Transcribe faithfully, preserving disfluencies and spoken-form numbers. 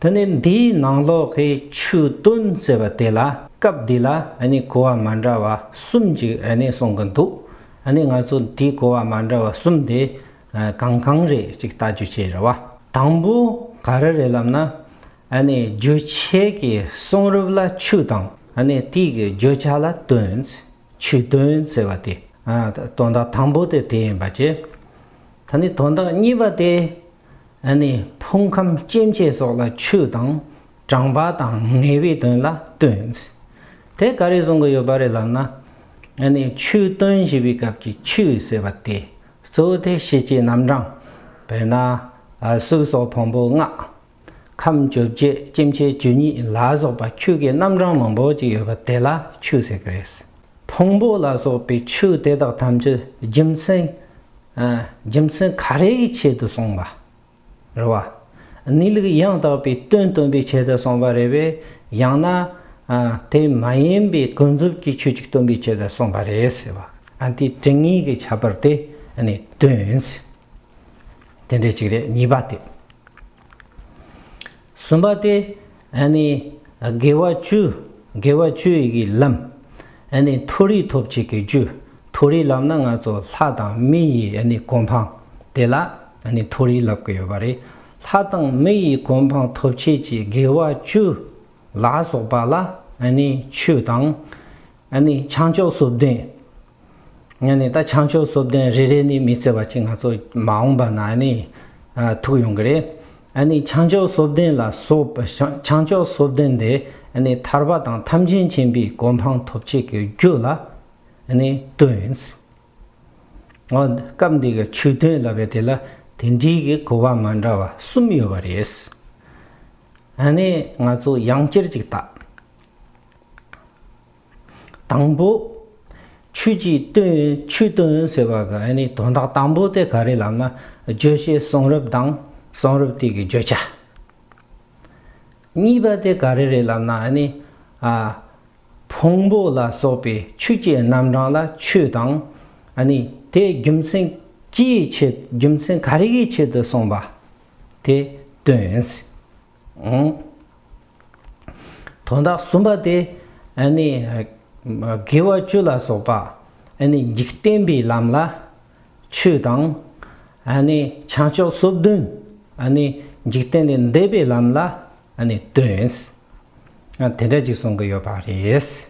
དེ་ནས་འདིའི་ནང་ལོགས་ཀྱི་ཆོས་སྟོན་ཟེར་བ་དེ་ལ་སྐབས་འདི་ལ་ཨ་ནི་གོ་བ་མ་འདྲ་བ་གསུམ་ཅིག་ཨ་ནི་གསུང་གི་འདུག་ཨ་ནི་ང་ཚོ་འདིའི་གོ་བ་མ་འདྲ་བ་གསུམ་དེ་ཨ་གང་གང་རེད་ཅིག་ལྟ་རྒྱུ་བྱས་རེད་བ། དང་པོ་ག་རེ་རེད་ལབ་ན། ཨ་ནི་རྗོད་བྱེད་ཀྱི་གསུང་རབ་ལ་ཆོས་དང་ཨ་ནི་དེའི་གི་བརྗོད་བྱ་ལ་སྟོན། ཆོས་སྟོན་ཟེར་བ་དེ། ཨ་དོན་དག་དང་པོ་དེ་དེ་ཡིན་པ་བྱས། ད་ནི་དོན་དག་གཉིས་པ་དེ། ཨ་ནི་ཕུང་ཁམས་སྐྱེ་མཆེད་སོགས་ལ་ཆོས་དང་། དྲངས་པ་དང་ངེས་པའི་དོན་ལ་སྟོན། དེ་ག་རེ་གསུང་གི་ཡོད་པ་རེད་ལབ་ན། ཨ་ནི་ཆོས་སྟོན་ཞེས་པའི་སྐབས་ཀྱི་ཆོས་ཟེར་བ་དེ། གཙོ་བོ་དེ་ཤེས་བྱའི་རྣམ་གྲངས། དཔེར་ན། ཨ་གཟུགས་སོགས་ཕུང་པོ་ལྔ། ཁམས་བཅོ་བརྒྱད། སྐྱེ་མཆེད་བཅུ་གཉིས་ལ་སོགས་པ་ཆོས་ཀྱི་རྣམ་གྲངས་མང་པོ་ཅིག་ཡོད་པ་དེ་ལ་ཆོས་ཟེར་གི་རེད། ཕུང་པོ་ལ་སོགས་པའི་ཆོས་དེ་དག་ཐམས་ཅད་རྒྱུ་མཚན། ཨ་རྒྱུ་མཚན་ག་རེ་ཡི་ཆེད་དུ་གསུངས་པ་རེད་བ། གནས་ལུགས་ཡང་དག་པའི་དོན་སྟོན་པའི་ཆེད་དུ་གསུངས་པ་རེད་པས། ཡང་ན། ཨ་དེ་མ་ཡིན་པའི་ཀུན་རྫོབ་ཀྱི་ཆོས་ཅིག་སྟོན་པའི་ཆེད་དུ་གསུངས་པ་རེད་ཟེར་བ། ཨ་དེའི་དྲི་ངེས་ཀྱི་ཁྱད་པར་དེ་ཨ་ནི་སྟོན། དེ་འདྲ་ཅིག་རེད། གཉིས་པ་དེ། གསུམ་པ་དེ། ཨ་ནི་དགེ་བ་བཅུ། དགེ་བ་བཅུ་ཡི་གི་ལམ། ཨ་ནི་མཐོ་རིས་ཐོབ་བྱེད་ཀྱི་རྒྱུ། མཐོ་རིས་ལབ་ན་ང་ཚོ་ལྷ་དང་མི་ཡི་ཨ་ནི་གོ་འཕང་དེ་ལ་ཨ་ནི་མཐོ་རིས་ལབ་ཀྱི་ཡོད་པ་རེད། ལྷ་དང་མི་ཡི་གོ་འཕང་ཐོབ་བྱེད་ཀྱི་དགེ་བ་བཅུ་ལ་སོགས་པ་ལ་ཨ་ནི་ཆོས་དང་། ཨ་ནི་བྱང་ཆུབ་སོ་བདུན། ཨ་ནི་ད་བྱང་ཆུབ་སོ་བདུན་རེ་རེ་ནས་མི་བརྩི་བ་ཅིག་ང་ཚོ་མ་འོངས་པ་ན་ཨ་ནི་ཨ་ཐུག་ཡོང་གི་རེད། ཨ་ནི་བྱང་ཆུབ་སོ་བདུན་ལ་སོགས་པ། བྱང་ཆུབ་སོ་བདུན་དེ་ཨ་ནི་ཐར་པ་དང་ཐམས་ཅད་མཁྱེན་པའི་གོ་འཕང་ཐོབ་བྱེད་ཀྱི་རྒྱུ་ལ་ཨ་ནི་སྟོན། ཨ་སྐབས་འདི་གི་ཆོས་སྟོན་ལབ་པའི་དེ་ལ་དེ་འདྲའི་གི་གོ་བ་མ་འདྲ་བ་གསུམ་ཡོད་པ་རེད། ཨ་ནི་ང་ཚོ་ཡང་བསྐྱར་ཅིག་བལྟ། དང་པོ། ཆོས་ཀྱི་སྟོན། ཆོས་སྟོན་ཟེར་བ་གི་ཨ་ནི་དོན་དག་དང་པོ་དེ་ག་རེ་ལབ་ན། རྗོད་བྱེད་གསུང་རབ་དང་གསུང་རབ་དེ་གི་བརྗོད་བྱ། གཉིས་པ་དེ་ག་རེ་རེད་ལབ་ན། ཨ་ནི་ཨ་ཕུང་པོ་ལ་སོགས་པའི་ཆོས་ཀྱི་རྣམ་གྲངས་ལ་ཆོས་དང་། ཨ་ནི་དེ་རྒྱུ་མཚན་ཅིའི་ཆེད། རྒྱུ་མཚན་ག་རེ་གི་ཆེད་དུ་གསུངས་པ་དེ་སྟོན། ཨང་། དོན་དག་གསུམ་པ་དེ་ཨ་ནི་དགེ་བ་བཅུ་ལ་སོགས་པ་ཨ་ནི་འཇིག་རྟེན་པའི་ལམ་ལ་ཆོས་དང་། ཨ་ནི་བྱང་ཆུབ་སོ་བདུན་ཨ་ནི་འཇིག་རྟེན་ལས་འདས་པའི་ལམ་ལ་ཨ་ནི་སྟོན། ཨ་དེ་འདྲ་ཅིག་གསུང་གི་ཡོད་པ་རེད།